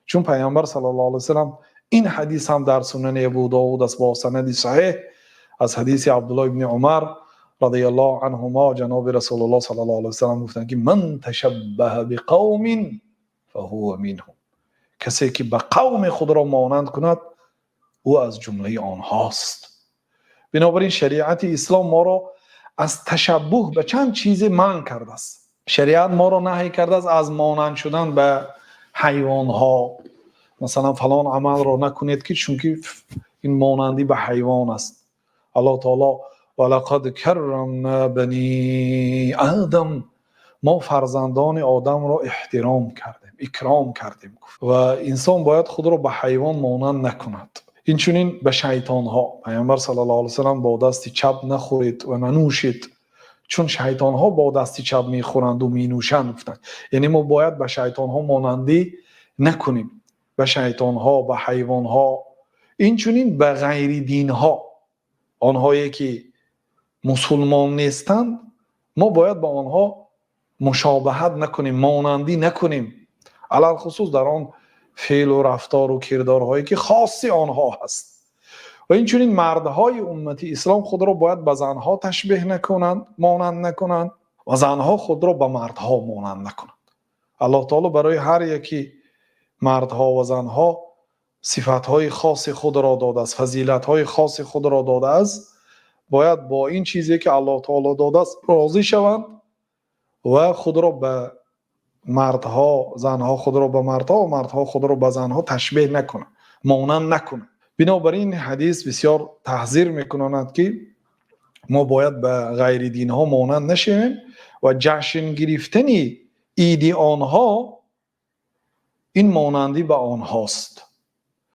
Чун Паёмбар саллаллоҳу алайҳи васаллам, ин ҳадис ҳам дар Сунани Абудовуд аст бо санади саҳеҳ аз ҳадиси Абдуллоҳ ибни Умар разияллоҳу анҳумо, ҷаноби Расулуллоҳ саллаллоҳу алайҳи васаллам гуфтанд, ки ман ташаббаҳа биқавмин фаҳува минҳум, касе ки ба қавми худро монанд кунад, ӯ аз ҷумлаи онҳост. Бинобар ин шариати ислом моро аз ташаббуҳ ба чанд чиз манъ кардааст. Шариат моро наҳй кардааст аз монанд шудан ба ҳайвонҳо. Масалан, фалон амалро накунед, ки чунки ин монандӣ ба ҳайвон аст. Аллоҳи таъоло: ва лақад каррамно бани Одам, мо фарзандони Одамро эҳтиром кардем, икром кардем, гуфт. Ва инсон бояд худро ба ҳайвон монанд накунад. Инчунин ба шайтонҳо. Паёмбар саллаллоҳу алайҳи васаллам: бо дасти чап нахӯред ва нанӯшед, чун шайтонҳо бо дасти чап мехӯранд ва менӯшанд, гуфтанд. Яъне мо бояд ба шайтонҳо монандӣ накунем, ба шайтонҳо, ба ҳайвонҳо, инчунин ба ғайри динҳо, онҳое ки мусулмон нестанд, мо бояд ба онҳо мушобиҳат накунем, монандӣ накунем, алалхусус дар он феълу рафтору кирдорҳое ки хоси онҳо ҳаст. Ва инчунин мардҳои уммати ислом худро бояд ба занҳо ташбеҳ накунанд, монанд накунанд, ва занҳо худро ба мардҳо монанд накунанд. Аллоҳи таъоло барои ҳар яке мардҳо ва занҳо сифатҳои хоси худро додааст, фазилатҳои хоси худро додааст. Бояд бо ин чизе ки Аллоҳи таъоло додааст розӣ шаванд ва худро ба мардҳо, занҳо худро ба мардҳо ва мардҳо худро ба занҳо ташбеҳ накунанд, монанд накунанд. Бинобар ин ҳадис бисёр таҳзир мекунад, ки мо бояд ба ғайри динҳо монанд нашавем ва ҷашн гирифтани иди онҳо ин монандӣ ба онҳост.